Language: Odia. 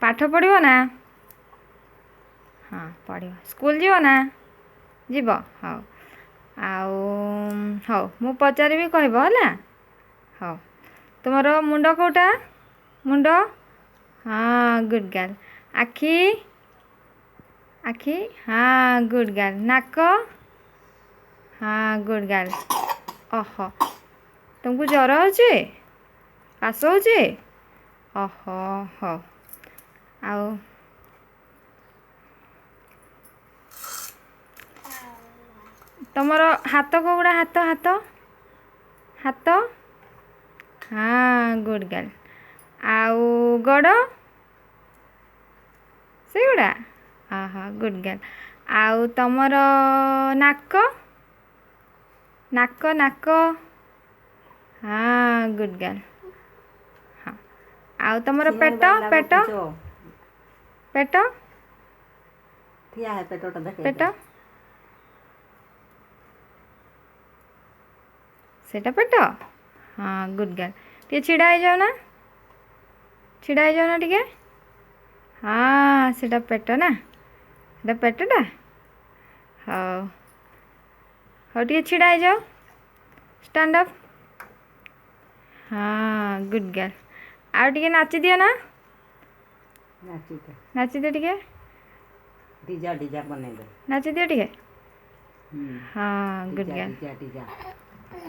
ପାଠ ପଢ଼ିବ ନା? ହଁ, ପଢ଼ିବ। ସ୍କୁଲ ଯିବ ନା? ଯିବ। ହଉ, ଆଉ ହଉ, ମୁଁ ପଚାରିବି, କହିବ ହେଲା। ହଉ, ତୁମର ମୁଣ୍ଡ କେଉଁଟା? ମୁଣ୍ଡ? ହଁ, ଗୁଡ଼୍ ଗାର୍ଲ। ଆଖି? ଆଖି? ହଁ, ଗୁଡ଼୍ ଗାର୍ଲ। ନାକ? ହଁ, ଗୁଡ଼୍ ଗାର୍ଲ। ଓହୋ, ତୁମକୁ ଜ୍ୱର ହେଉଛି? କାଶ ହେଉଛି? ଓହୋ, ହଉ। ଆଉ ତମର ହାତ କେଉଁଗୁଡ଼ା? ହାତ, ହାତ, ହାତ? ହଁ, ଗୁଡ଼୍ ଗାର୍ଲ। ଆଉ ଗୋଡ଼? ସେଇଗୁଡ଼ା? ଓହୋ, ଗୁଡ଼୍ ଗାର୍ଲ। ଆଉ ତମର ନାକ? ନାକ, ନାକ? ହଁ, ଗୁଡ଼୍ ଗାର୍ଲ। ହଁ, ଆଉ ତମର ପେଟ? ପେଟ, ପେଟ? ପେଟ? ସେଇଟା ପେଟ? ହଁ, ଗୁଡ଼୍ ଗାର୍ଲ। ଟିକେ ଛିଡ଼ା ହେଇଯାଉ ନା, ଛିଡ଼ା ହେଇଯାଉ ନା ଟିକେ। ହଁ, ସେଇଟା ପେଟ ନା? ସେଇଟା ପେଟଟା? ହଉ ହଉ, ଟିକେ ଛିଡ଼ା ହେଇଯାଅ। Stand up. ହଁ, ଗୁଡ଼୍ ଗାର୍ଲ। ଆଉ ଟିକେ ନାଚି ଦିଅ ନା, ନାଚିଦିଅ ଟିକେ। ନାଚିଦିଅ ଟିକେ। ହଁ, ଗୁଡ଼୍ ଗାର୍ଲ।